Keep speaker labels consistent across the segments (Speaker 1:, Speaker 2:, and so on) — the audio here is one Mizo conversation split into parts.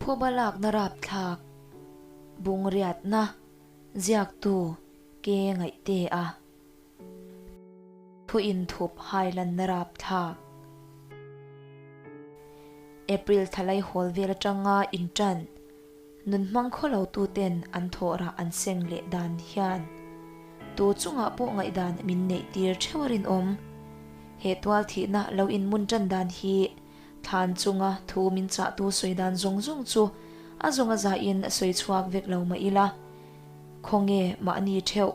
Speaker 1: Phuba lakna rapthlak bungriatna ziaktu ke ngaihte a thu inthup hailanna rapthlak. April thlalai hawl vel atanga intan nun hmang khaw lo tuten an thawhrah an seng leh dan hian tu chungah pawh ngaihdan min neih tir theuh a rinawm. He tual thihna lo inmun tan dan hi Thlan chunga thu min chahtu sawi dan zawng zawng chu a zawng a zahin a sawi chhuak vek lo mah ila, khawnge mahni theuh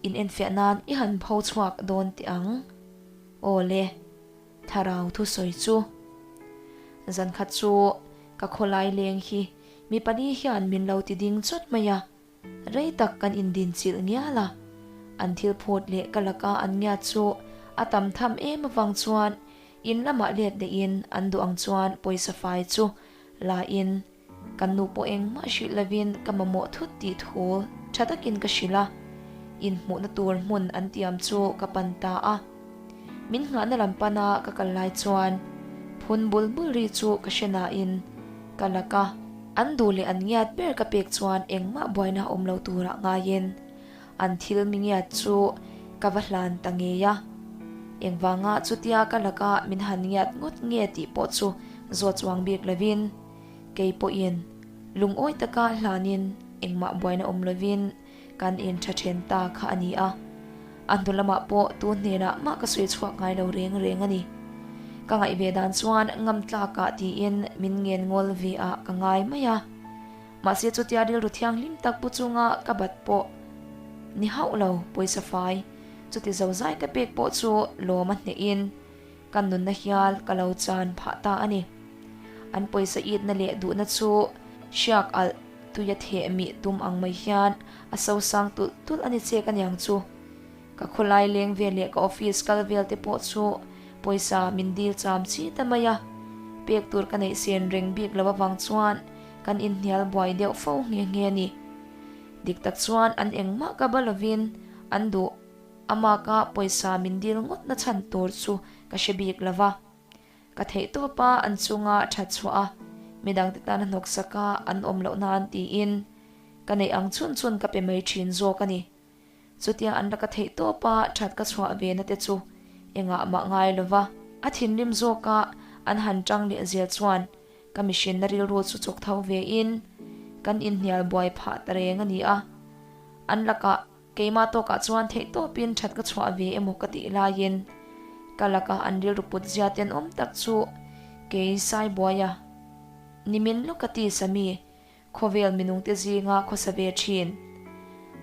Speaker 1: in enfiah nan i han pho chhuak dawn teh ang. Aw le, thlarau thu sawi chu. Zan khat chu ka khawlai leng hi mi pali hian min lo ti ding chawt mai a, Rei tak kan indin chilh ngial a, an thil phut leh ka laka an ngiat chu a tam tham em avang chuan in lamah let lehin an duh ang chuan pawisa fai chu la in kan nu pawh engmah hrilh lovin ka mamawh thut tih thu tha takin ka hrilh a, inhmuhna tur hmun an tiam chu ka pan ta a. Min nghahna lam pana ka kal lai chuan phun bul bul ri chu ka hre nain ka laka an duh leh an ngiat ber ka pek chuan engmah buaina awm lo turah ngaiin an thil mi ngiat chu ka va hlan ta ngei a. Engvanga chutia ka laka min han ngiat ngawt nge tih pawh chu zawt chuang bik lovin kei pawhin lungawi taka hlanin engmah buaina awm lovin Kan in tha then ta kha a ni a, a hnu lamah pawh tu hnenah mah ka sawi chhuak ngai lo reng reng a ni. Ka ngaih ve dan chuan ngam tlakah tiin min ngen ngawl ve ah ka ngai mai a. Mahse chutia rilru thianghlim tak pu chunga ka bat pawh ni hauh lo pawisa fai chuti zozai ka pek pawh chu lawm a hnehin ka nunna hial ka lo chan phah ta a ni. An pawisa itna leh duhna chu hriak alh tuia theh mih tum ang mai hian a sosang tulh tulh a ni chek aniang chu. Ka khawlai leng vel leh ka office kal vel te pawh chu pawisa min dil cham chi ta mai a, pek tur ka neih sen reng bik lo avang chuan kan inhnial buai deuh fo nghe nghe a ni. Dik tak chuan an engmah ka ba lovin an duh. Amaka pawisa min dil ngawt na chhan tur chu ka hre bik lo va. Ka theih tawp a an chunga that chhuah a, midangte tana hnawksak a an awm loh nan tiin ka neih ang chhun chhun ka pe mai thin zawk a ni. Chutia an la ka theih tawp a that ka chhuah ve na te chu engah mah ngai lo va. A thinrim zawk a an han tang leh zel chuan ka mihrinna rilru chu chawk tho ve in kan inhnial buai phah ta reng a ni a. An lakah Keimah tawkah chuan theihtawpin that ka chhuah ve emaw ka tih laiin ka laka an rilru put zia tenawm tak chu kei Saibuaia nimin lawk ka ti Sami, khawvel minungte zinga khawsa ve thin.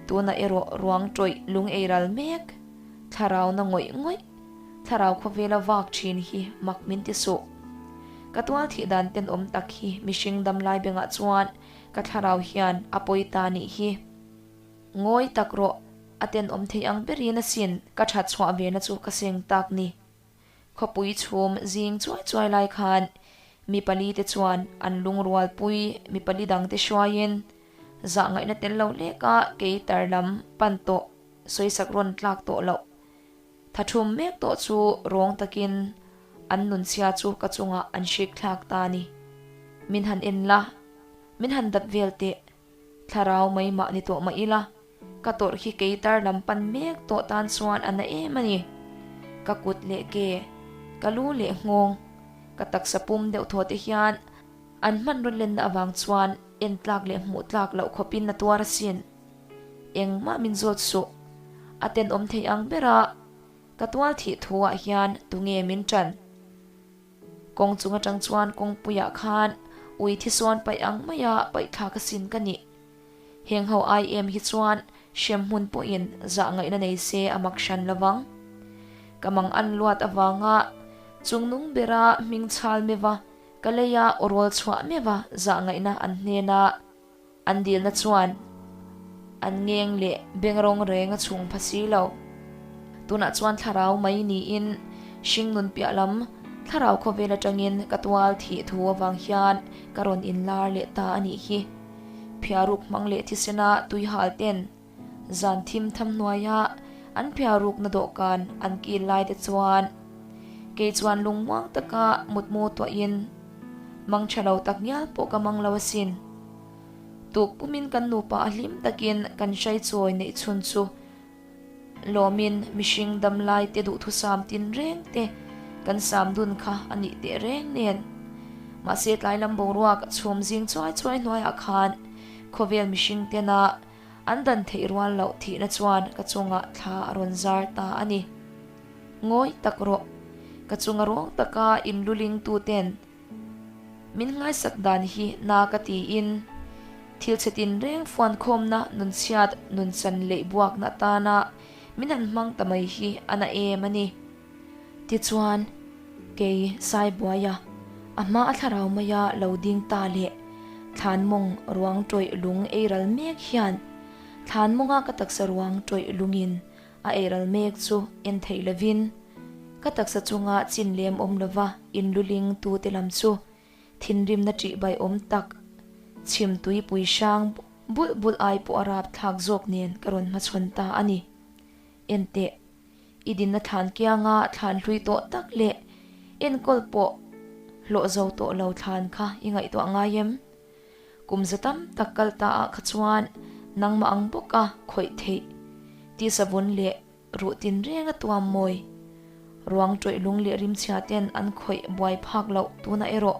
Speaker 1: Tunah erawh ruang tawih lung ei ral mek, thlarau na ngawih ngawih, thlarau khawvela vak thin hi mak min ti suh. Ka tual thih dan tenawm tak hi mihring damlai bengah chuan ka thlarau hian a pawi ta nih hi. Ngawi tak rawh, a tenawm thei ang berin asin ka that chhuah ve na chu ka seng tak ni. Khawpui chhum zing chuai chuai lai khan mi pali te chuan an lungrual pui mi pali dang te hruaiin zah ngaihna tel lo lek a kei tar lam pan tawh sawisak rawn tlak tawh loh tha thum mek tawh chu rawng takin an nunchhia chu ka chungah an hrik thlak ta ni. Min han en la, min han dap vel teh. Thlarau mai mah ni tawh mah ila, ka tawrh hi kei tar lam pan mek tawh tan chuan a na em a ni. Ka kut leh ke, ka lu leh nghawng, ka taksa pum deuh thaw te hian an hmanraw lenna avang chuan en tlak leh hmuh tlak loh khawpin a tuar asin. Engmah min zawt suh. A tenawm thei ang bera ka tual thih thu ah hian tunge min ṭan? Kawng chung atang chuan kawngpuiah khan ui thisawn paih ang maia paih thlak asin ka nih. Heng ho ai em hi chuan hrem hmun pawhin zah ngaihna nei se a mak hran lovang. Ka mang an luat avanga chungnung bera hming chhal meuha ka leia awrawl chhuah meuha zah ngaihna an hnena an dilna chuan an ngeng leh bengrawng reng a chhung pha si lo. Tunah chuan thlarau mai niin hringnun piah lam thlarau khawvel atangin ka tual thih thu avang hian ka rawn inlar leh ta a nih hi. Phiaruk hmang leh thisena tuihal ten zan thim tham hnuaia an phiarukna dawhkan an kil lai te chuan kei chuan lungmuang taka mutmu tuahin. Mang tha lo tak ngial pawh ka mang lo asin. Tuk pumin kan nupa a hlim takin kan hrai chawi neih chhun chu lawmin mihring damlai te duhthusam tin reng te kan sam dun kha a nih teh reng nen. Mahse tlai lam boruak chhum zing chuai chuai hnuaiah khan khawvel mihring tena an dan theih rual loh thihna chuan ka chungah thla a rawn zar ta a ni. Ngawi tak rawh. Ka chunga ruang taka inluling tuten min ngaisak dan hi na ka tiin thil chhe tinreng fuankhawmna nunchhiat nunchan leh buakna atana min han hmang ta mai hi a na em a ni. Tichuan, kei Saibuaia a hma a thlarau maia lo ding ta leh thlanmawng ruang tawih lung eiral mek hian thlanmawnga ka taksa ruang tawih lungin A eiral mek chu en theih lovin ka taksa chunga chin lem awm lova inluling tute lam chu thinrimna ṭih bai awm tak chhim tuipui hrang bulh bulh ai pawh a rap thlak zawk nen ka rawn hmachhawn ta a ni. Enteh, i dinna thlan kianga thlan hlui tawh tak leh enkawl pawh hlawh zo tawh lo thlan kha i ngaihtuah ngai em? Kum za tam tak kal ta ah kha chuan nangmah ang bawk a khawih theih ti savun leh ruh tinreng a tuam mawi. Ruang tawih lung leh rimchhia ten an khawih buai phak loh tunah erawh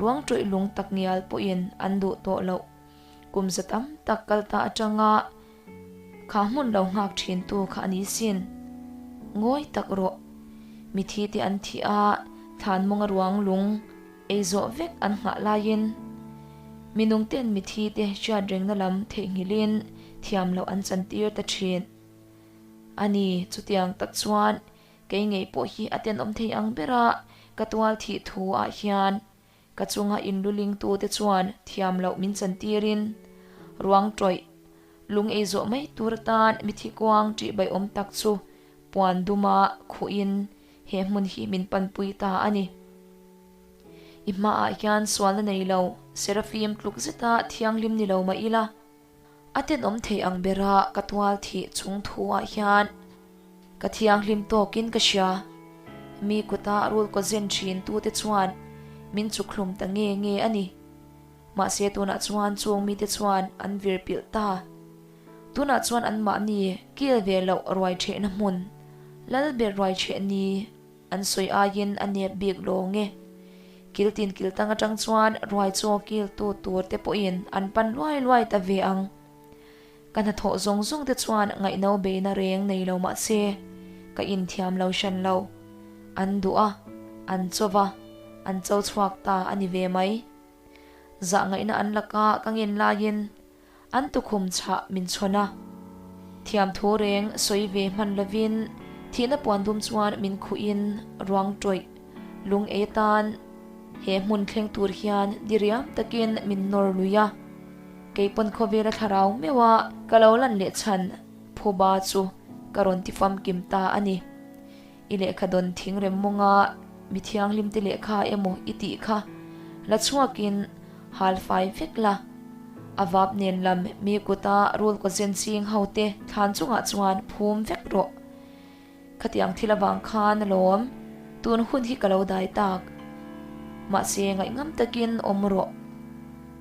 Speaker 1: ruang tawih lung tak ngial pawhin an duh tawh loh. Kum za tam tak kal ta atanga kha hmun lo nghak thin tu kha a ni sin. Ngawi tak rawh. Mithi te an thih a thlan mawnga ruang lung. Ei zawh vek an nghah laiin minungten mithi te hriat rengna lam theihnghilhin thiam loh an chantir ta thin. A ni, chutiang tak chuan kei ngei pawh hi a tenawm thei ang bera ka tual thih thu ah hian ka chunga inlulingtu te chuan thiam loh min chantirin ruang tawih lung ei zawh mai tur atan mithi kuang ṭihbaiawm tak chu puan duma khuhin He hmun hi min panpui ta a ni. I hmaah hian sualna nei lo, Serafim tluk zeta thianghlim ni lo mah ila, a tenawm thei ang bera ka tual thih chung thuah hian ka thianghlim tawkin ka hria. Mi kuta rul kaw zen thin tute chuan min chukhlum ta nge nge a ni. Mahse tunah chuan chung mite chuan an vir pilh ta. Tunah chuan anmahni kil ve loh ruai ṭhehna hmun, lal ber ruai ṭheh ni an sawi aiin a nep bik lawng e. Kil tin kil tang aṭang chuan ruai chaw kiltu tur te pawhin an pan luai luai ta ve ang. Ka hnathawh zawng zawng te chuan ngaihno beina reng nei lo mah se, ka inthiam lo hran lo. An duh a, an chaw va, an cho chhuak ta a ni ve mai. Zah ngaihna an laka ka ngen laiin An tukhum chhah min chhawn a. Thiamthu reng sawi ve hman lovin thihna puan dum chuan min khuhin ruang tawih lung ei atan he hmun thleng tur hian diriam takin min nawr lui a. Keipawn khawvela thlarau meuh a ka lo lan leh chhan phuba chu ka rawn ti famkim ta a ni. I lehkha dawn thing rem mawnga mi thianghlim te lehkha emaw i tih kha la chhuakin hal fai vek la. A vap nen lam mi kuta rul kaw zen ching ho te thlan chungah chuan phum vek rawh. Khatiang thil avang khan alawm tun hun hi ka lo dai tak. Mahse ngaihngam takin awm rawh.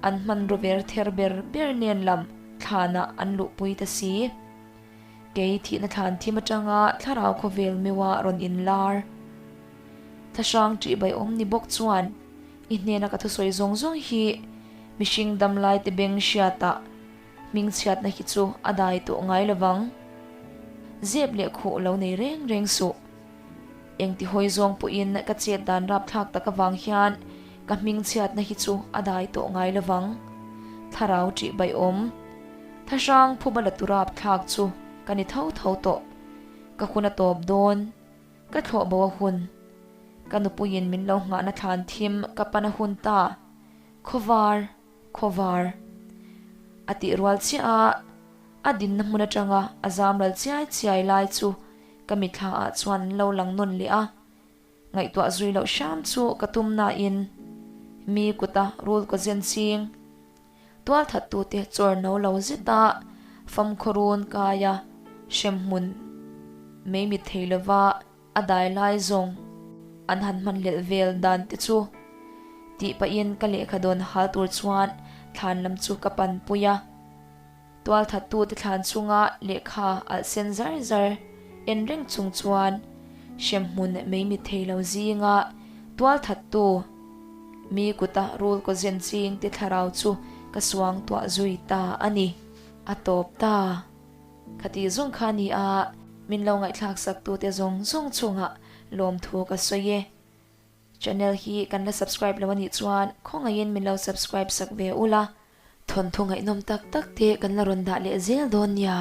Speaker 1: An hmanraw ver ther ber ber nen lam thlanah an luhpui ta si. Kei thihna thlan thim atanga thlarau khawvel meuha rawn inlar. Thlahrang ṭihbai awm ni bawk chuan i hnena ka thusawi zawng zawng hi mihring damlai te beng hriatah hmingchhiatna hi chu a dai tawh ngai lovang. Zep leh khuh lo nei reng reng suh. Engti hawi zawng pawhin ka chet dan rapthlak tak avang hian ka hmingchhiatna hi chu a dai tawh ngai lovang. Thlarau ṭihbai awm. Thlahrang phuba la tu rapthlak chu ka ni tho tho tawh. Ka hun a tawp dawn. Ka thlawh bo a hun. Ka nupuiin min lo nghahna thlan thim ka pan a hun ta. Khawvar, khawvar. A tih rual chiah a, a dinna hmun atanga a zam ral chiai chiai lai chu ka mitthla ah chuan an lo lang nawn leh a. Ngaihtuah zui loh hram chu ka tum nain mi kuta rul kaw zen ching. Tualthattute chawr no lo zeta famkhawrun kaia hremhmun mei mit thei lova a dai lai zawng an han hman lelh vel dan te chu. Tih pahin ka lehkha dawn hal tur chuan thlan lam chu ka pan pui a. Tualthattute thlan chunga lehkha alh sen zar zar en reng chung chuan hremhmun mei mit thei lo zinga tualthattu mi kuta rul kaw zen ching te thlarau chu ka suang tuah zui ta a ni. A tawp ta. Khati zawng kha ni a, min lo ngaihthlak sak tute zawng zawng chungah lawmthu ka sawi e. Channel hi kan la subscribe lo anih chuan khawngaihin min lo subscribe sak ve ula. Thawnthu ngaihnawm tak tak te kan la rawn dah leh zel dawn nia.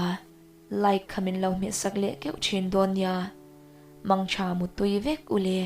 Speaker 1: Like kha min lo hmeh sak leh keuh thin dawn nia. Mangtha mutui vek ule.